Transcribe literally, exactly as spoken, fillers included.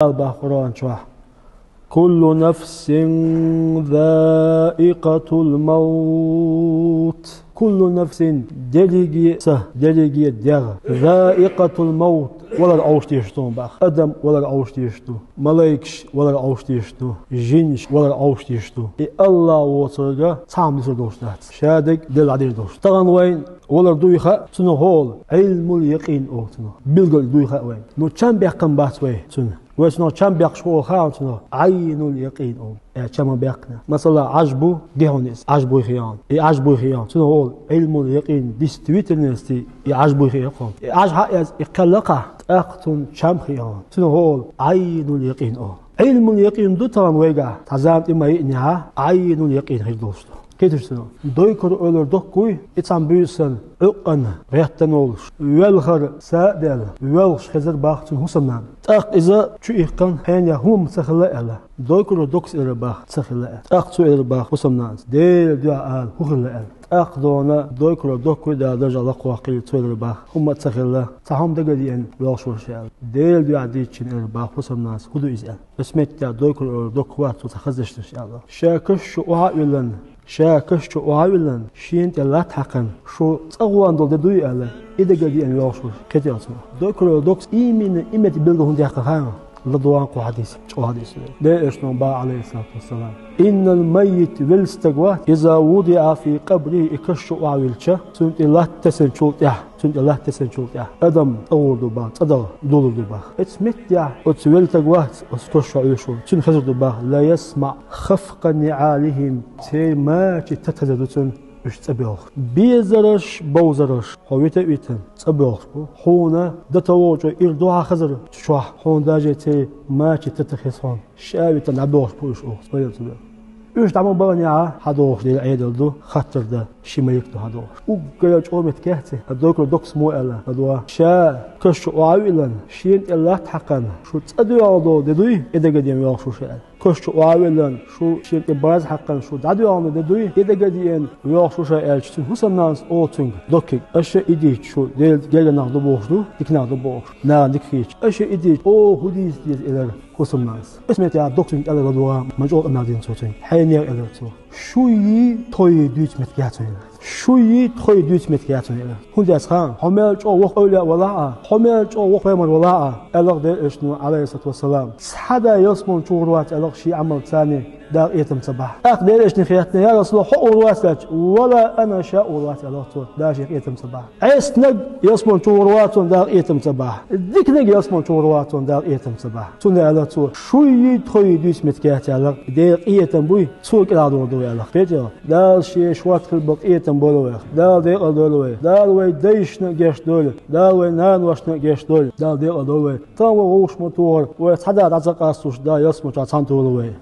Дала бах Къуръан чохь: «Куллу нафсин заикъатул маут». Куллу нафсин, дерриге са, дерриге дегӀ. Заикъатул маут, валар Ӏовшдеш ду бах. Адам валар Ӏовшдеш ду. Малайкаш валар Ӏовшдеш ду. Жинаш валар Ӏовшдеш ду. И Аллах воцурга цхьа хӀума дисар долуш дац. Ша дерг Делла дӀадер долуш. Тахана вайн валар дуй хаьа, цунах олу Ӏилмул якъин олу цунах. Билггал дуй хаьа вайн. Ну, чам баьккхина бац вай цунна. Вай цунах чам баьккхина бу олу хаьа цунах, Ӏайнул якъин олу. Э, чам ма баьккхина. Масала, Ӏаж бу, гихьун иза, Ӏаж буй хиан. И Ӏаж буй хиан. Цунах олу Ӏилмул якъин, действительности, и Ӏаж буй хиан кхо. И Ӏаж хьаэца, и кхелла кхахь, тӀаккха цунна чам хиан. Цунах олу Ӏайнул якъин олу. Ӏилмул якъин ду тахана вайгахь, цхьа зама тӀе ма йиънехь, Ӏайнул якъин хир долуш ду. Кхеташ цунах. Дойкур ойлар доккхуй, и цхьана буьйсанна, Ӏуьйкъана, гӀеттана волуш, велхар са а даьлла, воьлхуш хезар бах цуьнан хӀусамнана. ТӀаккха иза чу иккхана, хьенех хӀума ца хилла аьлла. Дойкур доккхус элира бах, ца хилла аьлла. ТӀаккха цо элира бах хӀусамнанас, Делан дуьхьа ала, хӀун хилла аьлла. ТӀаккха дона Дойкур доккхуй, Дала даржехь лакхаваккхийла, цо элира бах, хӀумма а ца хилла, цхьа хӀума дага а деана, воьлхуш вара ша аьлла. Делан дуьхьа дийцича элира бах хӀусамнанас, хӀун ду иза аьлла. Оцу метте Дойкур доккху вац цо цхьа хаза дешнаш аьлла. Ша каш чу охьа а виллина, ша каш чу охьа а виллина, шена тӀе латта хьаькхна, шу цӀа гӀон долу де дуй аьлла, и дага а деана воьлхуш вара, кхетий цунах. Дойкур доккхус именно и метте билггал хӀунда яьккхина хаьий, ладогӀа кху хьадис, чӀогӀа хьадис. Делан Элчано бах, Ӏалайхиссалату вассалам: «Иннал маййит», велла стаг вац, «иза вудиӀа фи къабрихӀи», и каш чу охьавиллича, цунна тӀе латта тесначул тӀаьхьа, цунна тӀе латта тесначул тӀаьхьа адам тӀагӀур ду бах, цӀа дала долур ду бах. Оцу меттехь оцу велла стаг вац, оцу каш чу Ӏуьйсуш волу, цуьнан хезар ду бах: «Ла ясмаӀ хафкъа ниӀалихӀим», церан мачийн тата хезар ду цунна, уьш цӀа боьлхуш. Безарш, бовзарш, хьо вита а витина, цӀа боьлхуш бу. Хьуна дата вогӀучу ира ду хьан хазар чохь, хьуна даже церан мачийн тата хеза хьуна. Ша а витина дӀабоьлхуш бу уьш оха, пайда ца бер. Уьш дӀа ма баханехь, хьан догӀуш дела Ӏедал ду, хаттар дан ши малик ду хьан догӀуш. Уггар чӀогӀа меттиг яц и, Дойкур доккхус мо аьлла, ладогӀа. Ша каш чу охьа а виллина, шена тӀе латта хьаькхна, шу цӀа доьгӀна долу де дуй, и дага а деана воьлхуш ву ша аьлла. Каш чу охьа а виллина, шу шена тӀе база хьаькхна, шу дӀадоьгӀна де дуй, и дага а деана воьлхуш ву ша аьлча, цуьнан хӀусамнанас олу цуьнга, доккхийга: «Аша а идийча, шу Делан гергара нах ду бохуш ду, дика нах ду бохуш, нахана дика хийча. Аша а идийча, оха хӀун дийца деза?» элира хӀусамнанас. Оцу меттехь доккху цуьнга аьлла, ладогӀа, ма чӀогӀа къамел дина цо цуьнга. Хьенех элира цо. Шуйи тхойи дуьйцу меттиг яц вайн. Шуйи тхойи дуьйцу меттиг яц вайн. ХӀунда аьлча, хьо мел чӀогӀа воккха эвлаяъ валахь а, хьо мел чӀогӀа воккха пайхамар валахь а, аьлла Делан Элчано, Ӏалайхиссалату вассалам, цхьа а да ялсамани чу гӀур вац аьлла шен Ӏамалца, дакъа къинхетам ца бахь. ТӀаккха Делан Элчане хаьттина: «Я Расулаллах, хьо гӀур вац?» аьлча, «Ва ла ана, ша а гӀур вац», аьлла цо, дакъа къинхетам ца бахь. Ӏеснарг ялсамани чу гӀур вац, дакъа къинхетам ца бахь. Диканиг ялсамани чу гӀур вац, дакъа къинхетам ца бахь. Цундела аьлла цо: «Шуйи тхойи дуьйцу меттиг яц», аьлла, Делан къинхетам буй, цо кӀелхьардохур ду вай аьлла. Кхетий? Дала шен шорта хилла болу къинхетам бойла вайх. Дала декъал дойла вай. Дала вайн дайшна а гечдойла. Дала вайн наношна а гечдойла. Дала декъал дойла вай. Тахана вай вовшах ма тухура, вай цхьа а дӀа ца къасталуш, Дала ялсамани чохь цхьаьна тухура вай.